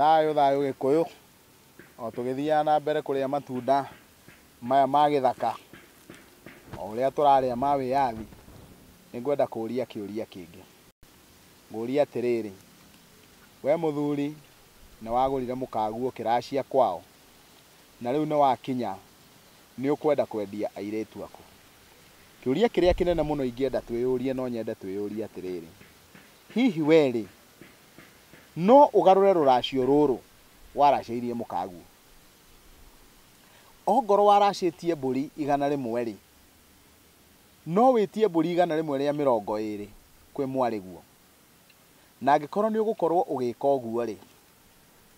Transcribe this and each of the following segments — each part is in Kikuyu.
Thayũ thayũ Gĩkũyũ, o tũgĩthiaga na mbere kũrĩa matunda maya ma gĩthaka, o ũrĩa tũrarĩa ma wĩyathi, nĩ ngwenda kũũria kĩũria kĩngĩ. Ngũrie atĩrĩrĩ, we mũthuri nĩ wagũrire mũkaguo kĩracia kwao, na rĩu nĩ wakinya nĩ ũkwenda kwendia airĩtu aku. Kĩũria kĩrĩa kĩnene mũno ingĩenda twĩyũrie no nyende twĩyũrie atĩrĩrĩ, hihi we rĩ, no ũgarũre rũracio rũrũ waracĩirie mũkaguo? Ongorwo waracĩtie mbũri 100 rĩ, no wĩtie mbũri 120 kwĩ mwarĩguo. Na angĩkorwo nĩ ũgũkorwo ũgĩka ũguo rĩ,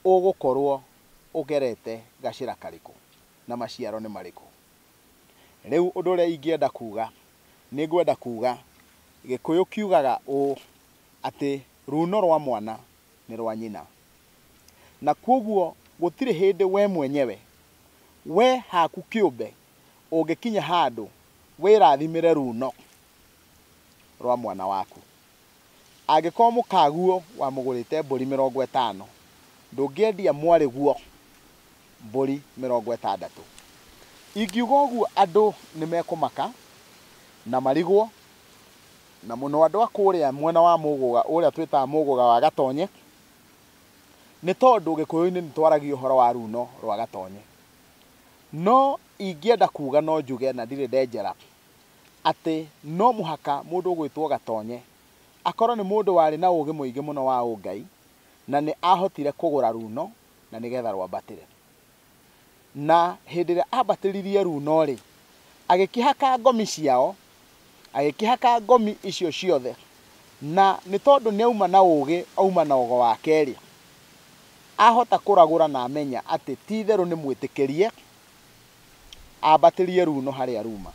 ũgũkorwo ũgerete gacĩra karĩkũ na maciaro nĩ marĩkũ? Rĩu ũndũ ũrĩa ingĩenda kuga, nĩ ngwenda kuga Gĩkũyũ kiugaga ũũ atĩ runo rwa mwana nĩ rwa nyina. Na koguo gũtirĩ hĩndĩ we mwenyewe, we haku kĩũmbe, ũngĩkinya handũ wĩrathimĩre runo rwa mwana waku. Angĩkorwo mũkaguo wamũgũrĩte mbũri 50, ndũngĩendia mwarĩguo mbũri 60. Ingiuga ũguo andũ nĩ mekũmaka na marigwo, na mũno andũ a kũrĩa mwena wa Mũgũga, ũrĩa twĩtaga Mũgũga wa Gatonye, nĩ tondũ Gĩkũyũ-inĩ nĩ twaragia ũhoro wa runo rwa Gatonye. No ingĩenda kuga no njuge na ndirĩ ndenjera atĩ no mũhaka mũndũ ũgwĩtwo Gatonye akorwo nĩ mũndũ warĩ na ũgĩ mũingĩ mũno wa ũngai, na nĩ ahotire kũgũra runo na nĩgetha rwambatĩre. Na hĩndĩ ĩrĩa ambatĩririe runo rĩ, agĩkĩhaka ngomi ciao, agĩkĩhaka ngomi icio ciothe, na nĩ tondũ nĩ auma na ũgĩ, auma na ũgo wake rĩ, ahota kũragũra na amenya atĩ ti itherũ nĩ mwĩtĩkĩrie ambatĩrie runo harĩa ruma.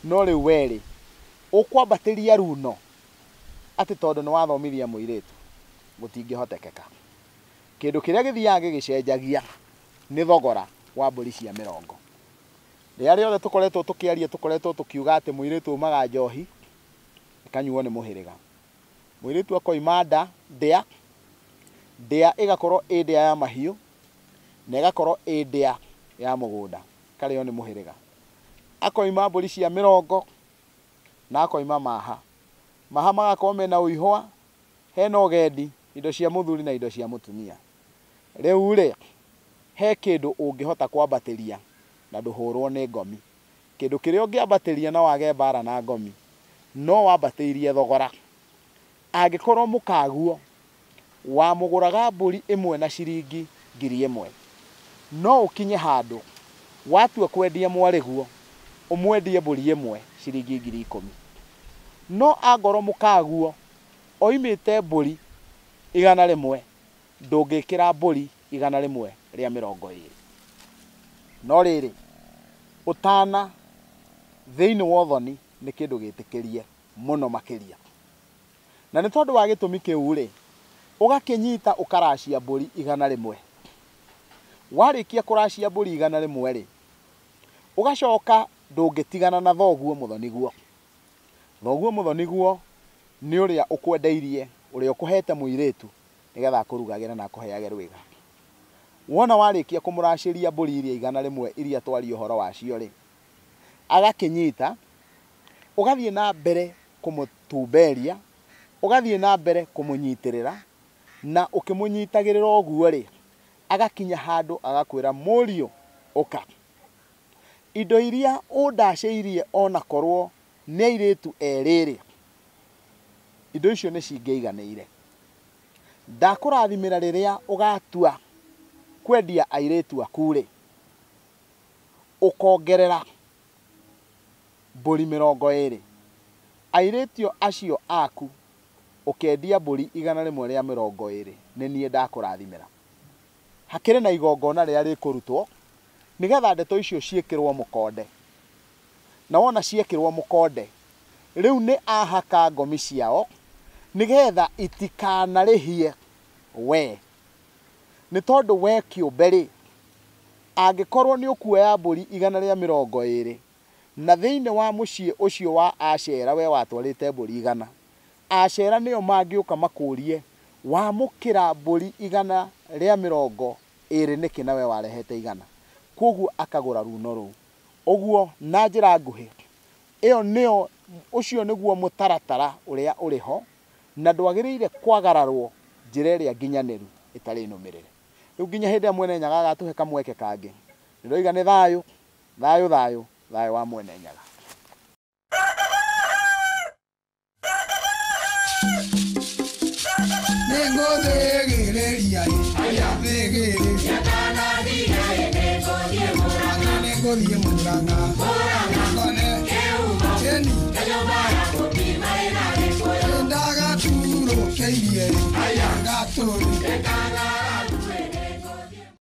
No rĩu we rĩ, ũkwambatĩria runo atĩ tondũ nĩ wathomithia mũirĩtu, gũtingĩhotekeka. Kĩndũ kĩrĩa gĩthiaga gĩgĩcenjagia nĩ thogora wa mbũri cia mĩrongo. Rĩrĩa rĩothe tũkoretwo tũkĩaria, tũkoretwo tũkiuga atĩ mũirĩtu aumaga njohi ĩkanyuo nĩ mũhĩrĩga. Mũirĩtu akoima nda, ndĩa, ndĩa ĩgakorwo ĩ ndĩa ya mahiũ na ĩgakorwo ĩ ndĩa ya mũgũnda, ĩkarĩo nĩ mũhĩrĩga. Akoima mbũri cia mĩrongo na akoima maha. Maha magakorwo mena ũihwa, hena ũgendi, indo cia mũthuri na indo cia mũtumia. Rĩu rĩ, he kĩndũ ũngĩhota kwambatĩria na ndũhũrwo nĩ ngomi. Kĩndũ kĩrĩa ũngĩambatĩria na wage mbara na ngomi, no wambatĩirie thogora. Angĩkorwo mũkaguo wamũgũraga mbũri ĩmwe na ciringi 1000, no ũkinye handũ watua kwendia mwarĩguo ũmwendie mbũri ĩmwe ciringi 10,000. No angorwo mũkaguo oimĩte mbũri 100, ndũngĩkĩra mbũri 120. No rĩrĩ, ũtana thĩinĩ wa ũthoni nĩ kĩndũ gĩtĩkĩrie mũno makĩria. Na nĩ tondũ wa gĩtũmi kĩu rĩ, ũgakĩnyita ũkaracia mbũri 100. Warĩkia kũracia mbũri 100 rĩ, ũgacoka ndũngĩtigana na thoguo mũthoniguo. Thoguo mũthoniguo nĩ ũrĩa ũkwendeirie, ũrĩa ũkũhete mũirĩtu nĩgetha akũrugagĩre na akũheage rwĩga. Wona warĩkia kũmũracĩria mbũri iria 100 iria twaria ũhoro wacio rĩ, agakĩnyita, ũgathiĩ na mbere kũmũtumberia, ũgathiĩ na mbere kũmũnyitĩrĩra, na ũkĩmũnyitagĩrĩra ũguo rĩ, agakinya handũ agakwĩra mũriũ ũka. Indo iria ũndacĩirie onakorwo nĩ airĩtu erĩ rĩ, indo icio nĩ cingĩiganĩire. Ndakũrathimĩra rĩrĩa ũgatua kwendia airĩtu aku rĩ, ũkongerera mbũri 20. Airĩtu acio aku ũkendia mbũri 120, nĩ niĩ ndakũrathimĩra. Hakĩrĩ na igongona rĩrĩa rĩkũrutwo nĩgetha ndeto icio ciĩkĩrwo mũkonde. Na wona ciekĩrwo mũkonde, rĩu nĩ ahaka ngomi ciao nĩgetha itikanarĩhie we. Nĩ tondũ we kĩũmbe rĩ, angĩkorwo nĩ ũkuoya mbũri 120 Na thĩinĩ wa mũciĩ ũcio wa acera we watwarĩte mbũri 100, acera nĩo mangĩũka makũrie wamũkĩra mbũri 120 nĩkĩ na we warehete 100. Koguo akagũra runo rũu. Ũguo na njĩra nguhĩ ĩyo nĩyo, ũcio nĩguo mũtaratara ũrĩa ũrĩ ho, na ndwagĩrĩire kwagararwo njĩra ĩrĩa nginyanĩru ĩtarĩ nũmĩrĩre. Rĩu nginya hĩndĩ ĩrĩa Mwene Nyaga agatũhe kamweke kangĩ, nĩndoiga nĩ thayũ, thayũ thayũ, thayũ wa Mwene Nyaga. Nĩngũthĩgĩrĩria thĩgĩrĩria nĩngũthiĩ Mũrang'a ngone ĩni ndagaturũkĩirie.